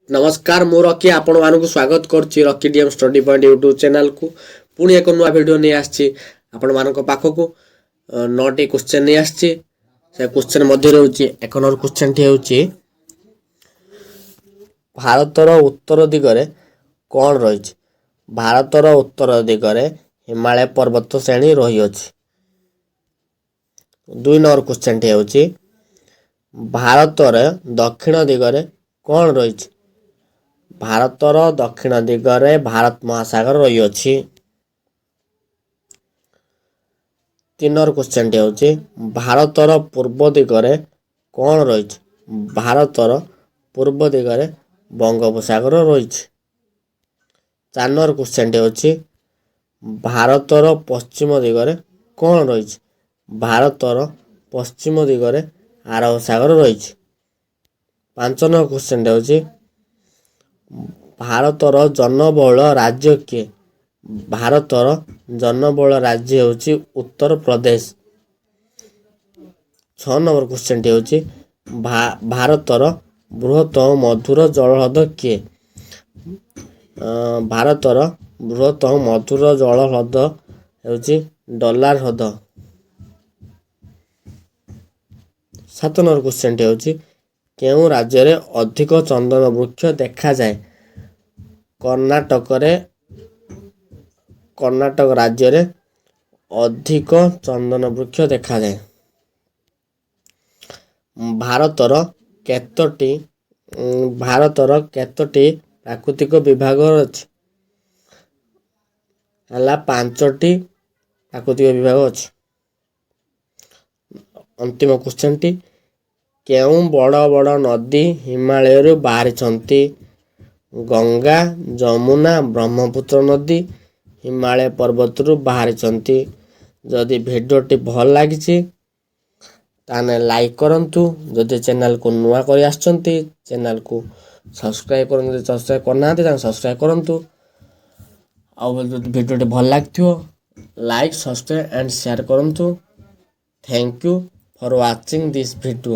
ନମସ୍କାର, ମୁଁ ରକି ଆପଣମାନଙ୍କୁ ସ୍ୱାଗତ କରୁଛି Rocky DM study point YouTube ଚ୍ୟାନେଲକୁ। ପୁଣି ଏକ ନୂଆ ଭିଡ଼ିଓ ନେଇ ଆସିଛି ଆପଣମାନଙ୍କ ପାଖକୁ। 9ଟି କ୍ୱେଶ୍ଚନ୍ ନେଇ ଆସିଛି। ସେ କ୍ୱେଶ୍ଚନ୍ ମଧ୍ୟରେ ହେଉଛି, 1 ନମ୍ବର କ୍ୱେଶ୍ଚନ୍ଟି ହେଉଛି, ଭାରତର ଉତ୍ତର ଦିଗରେ କ'ଣ ରହିଛି? ଭାରତର ଉତ୍ତର ଦିଗରେ ହିମାଳୟ ପର୍ବତ ଶ୍ରେଣୀ ରହିଅଛି। 2 ନମ୍ବର କ୍ୱେଶ୍ଚନ୍ଟି ହେଉଛି, ଭାରତର ଦକ୍ଷିଣ ଦିଗରେ କ'ଣ ରହିଛି? ଭାରତର ଦକ୍ଷିଣ ଦିଗରେ ଭାରତ ମହାସାଗର ରହିଅଛି। 3 ନମ୍ବର କ୍ୱେଶ୍ଚନ୍ଟି ହେଉଛି, ଭାରତର ପୂର୍ବ ଦିଗରେ କ'ଣ ରହିଛି? ଭାରତର ପୂର୍ବ ଦିଗରେ ବଙ୍ଗୋପସାଗର ରହିଛି। 4 ନମ୍ବର କ୍ୱେଶ୍ଚନ୍ଟି ହେଉଛି, ଭାରତର ପଶ୍ଚିମ ଦିଗରେ କ'ଣ ରହିଛି? ଭାରତର ପଶ୍ଚିମ ଦିଗରେ ଆରବ ସାଗର ରହିଛି। 5 ନମ୍ବର କ୍ୱେଶ୍ଚନ୍ଟି ହେଉଛି, ଭାରତର ଜନବହୁଳ ରାଜ୍ୟ କିଏ? ଭାରତର ଜନବହୁଳ ରାଜ୍ୟ ହେଉଛି ଉତ୍ତରପ୍ରଦେଶ। 6 ନମ୍ବର କ୍ୱେଶ୍ଚନ୍ଟି ହେଉଛି, ଭାରତର ବୃହତ୍ତମ ମଧୁର ଜଳ ହ୍ରଦ କିଏ? ଭାରତର ବୃହତ୍ତମ ମଧୁର ଜଳ ହ୍ରଦ ହେଉଛି ଡଲାର ହ୍ରଦ। 7 ନମ୍ବର କ୍ୱେଶ୍ଚନ୍ଟି ହେଉଛି, କେଉଁ ରାଜ୍ୟରେ ଅଧିକ ଚନ୍ଦନ ବୃକ୍ଷ ଦେଖାଯାଏ? କର୍ଣ୍ଣାଟକରେ, କର୍ଣ୍ଣାଟକ ରାଜ୍ୟରେ ଅଧିକ ଚନ୍ଦନ ବୃକ୍ଷ ଦେଖାଯାଏ। ଭାରତର କେତୋଟି ପ୍ରାକୃତିକ ବିଭାଗ ଅଛି? ହେଲା, 5ଟି ପ୍ରାକୃତିକ ବିଭାଗ ଅଛି। ଅନ୍ତିମ କ୍ୱେଶ୍ଚନ୍ଟି, କେଉଁ ବଡ଼ ବଡ଼ ନଦୀ ହିମାଳୟରୁ ବାହାରିଛନ୍ତି? ଗଙ୍ଗା, ଯମୁନା, ବ୍ରହ୍ମପୁତ୍ର ନଦୀ ହିମାଳୟ ପର୍ବତରୁ ବାହାରିଛନ୍ତି। ଯଦି ଭିଡ଼ିଓଟି ଭଲ ଲାଗିଛି, ତାହେଲେ ଲାଇକ୍ କରନ୍ତୁ। ଯଦି ଚ୍ୟାନେଲକୁ ନୂଆ କରି ଆସିଛନ୍ତି, ଚ୍ୟାନେଲକୁ ସବସ୍କ୍ରାଇବ୍ କରନ୍ତୁ। ଯଦି ସବସ୍କ୍ରାଇବ୍ କରିନାହାନ୍ତି, ତାହେଲେ ସବସ୍କ୍ରାଇବ୍ କରନ୍ତୁ। ଆଉ ଯଦି ଭିଡ଼ିଓଟି ଭଲ ଲାଗିଥିବ, ଲାଇକ୍, ସବସ୍କ୍ରାଇବ୍ ଆଣ୍ଡ ସେୟାର କରନ୍ତୁ। Thank you for watching this video.